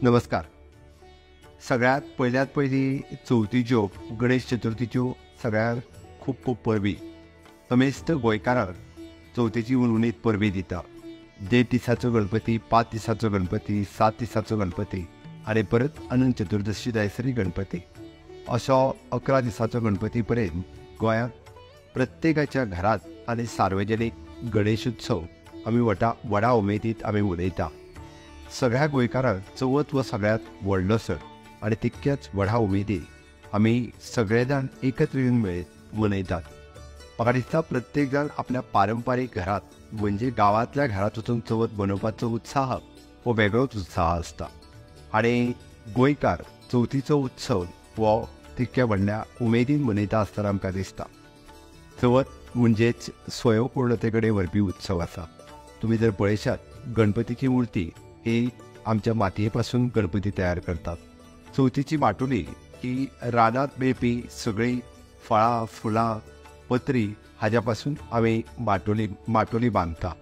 नमस्कार. सगळ्यात पयल्यात पयली चवथीच्यो, गणेश चतुर्थीच्यो सगळ्यांक खूब खूब परबी. समेस्त गोंयकारांक चवथीची हुनहुनीत परबी दिता. 1.5 दिसाचो गणपती, 5 दिसाचो गणपती, 7 दिसाचो गणपती आनी परत अनंत चतुर्दशी जायसरी गणपती, असो 11 दिसाचो गणपती पर्यंत गोंयांत प्रत्येकाच्या घरांत आनी सार्वजनीक गणेश उत्सव आमी व्हडा उमेदीत आमी मनयता. सगळ्या गोंयकारांक चवथ हो सगळ्यांत व्हडलो सण आनी तितक्याच व्हडा उमेदीन आमी सगळे जाण एकत्र येवन मनयतात. म्हाका दिसता प्रत्येक जाण आपल्या पारंपारीक घरांत म्हणजे गांवांतल्या घरांत वचून चवथ मनोवपाचो उत्साह हो वेगळोच उत्साह आसता आनी गोंयकार चवथीचो उत्सव हो तितक्या व्हडल्या उमेदीन मनयता आसतना आमकां दिसता. चवथ म्हणजेच स्वयंपूर्णते कडेन व्हरपी उत्सव आसा. तुमी जर पळयशात, गणपतीची मूर्ती ही आमच्या मातये पासून गणपती तयार करतात. चवथीची माटुली ही रानांत मेळपी सगळीं फळां, फुलां, पत्री हाज्या पासून आमी माटुली बांदता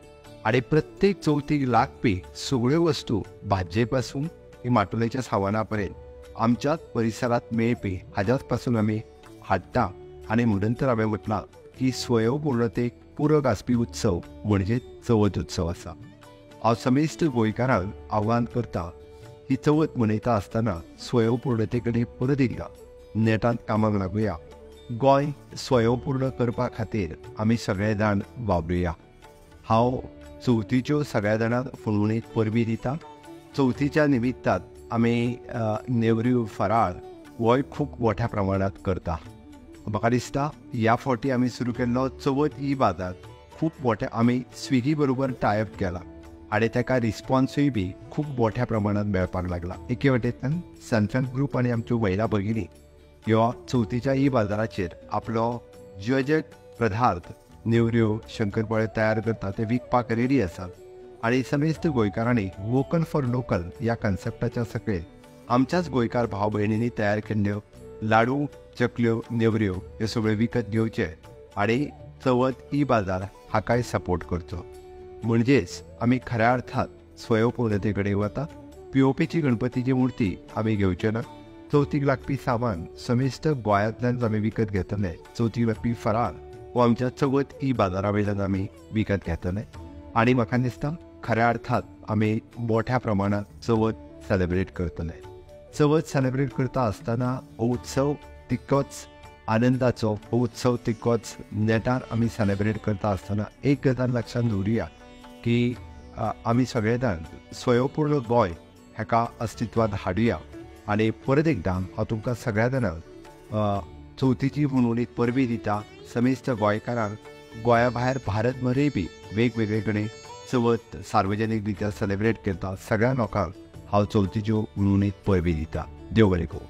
आनी प्रत्येक चवथीक लागपी सगळ्यो वस्तू भाजये पासून ही माटुलेच्या सामाना पर्यंत आमच्याच परिसरांत मेळपी हाज्याच पासून आमी हाडटा आनी म्हणून तर हांवें म्हटलां की स्वयंपूर्णतेक पूरक आसपी उत्सव म्हणजे चवथ उत्सव आसा. हांव समेस्त गोंयकारांक आव्हान करता ही चवथ मनयता आसतना स्वयंपूर्णते कडेन परत एकदां नेटान कामाक लागुया. गोंय स्वयंपूर्ण करपा खातीर आमी सगळे जाण वावरुया. हांव चवथीच्यो सगळ्या जाणांक हुनहुनीत परबी दिता. चवथीच्या निमित्तान आमी नेवऱ्यो, फराळ होय खूब मोठ्या प्रमाणांत करता. म्हाका दिसता ह्या फावटी आमी सुरू केल्लो चवथ ई बाजार खूब मोठ्या आमी स्विगी बरोबर टायप केला आनी ताका रिस्पॉन्सूय बी खूब मोठ्या प्रमाणांत मेळपाक लागला. एके वटेंतल्यान सनफॅन ग्रूप आनी आमच्यो महिला भगिनी ह्यो चवथीच्या ई बाजाराचेर आपलो जे जे पदार्थ नेवऱ्यो, शंकरपाळ्यो तयार करता ते विकपाक रेडी आसात आनी समेस्त गोंयकारांनी वोकल फॉर लोकल ह्या कन्सेप्टाच्या सकयल आमच्याच गोंयकार भाव भयणींनी तयार केल्ल्यो लाडू, चकल्यो, नेवऱ्यो ह्यो सगळ्यो विकत घेवचे आनी चवथ ई बाजार हाकाय सपोर्ट करचो. म्हणजेच आमी खऱ्या अर्थात स्वयंपूर्णते कडेन वता. पीओपीची गणपतीची मूर्ती आमी घेवचे ना. चवथीक लागपी सामान समेस्त गोंयांतल्यान आमी विकत घेतले. चवथीक लागपी फराळ हो आमच्या चवथ ई बाजारा वयल्यान आमी विकत घेतले आनी म्हाका दिसता खऱ्या अर्थात आमी मोठ्या प्रमाणात चवथ सेलेब्रेट करतले. चवथ सेलेब्रेट करता आसतना हो उत्सव तितकोच आनंदाचो, हो उत्सव तितकोच नेटार आमी सेलेब्रेट करता आसतना एक गजाल लक्षांत दवरुया की आमी सगळे जाण स्वयंपूर्ण गोंय हाका अस्तित्वांत हाडुया. आनी परत एकदां हांव तुमकां सगळ्या जाणांक चवथीची हुनहुनीत परबी दिता. समेस्त गोंयकारांक गोंया भायर भारतभरय बी वेगवेगळे कडेन चवथ सार्वजनीक रित्या सेलेब्रेट करता. सगळ्या लोकांक हांव चवथीच्यो हुनहुनीत परबी दिता. देव बरें करूं.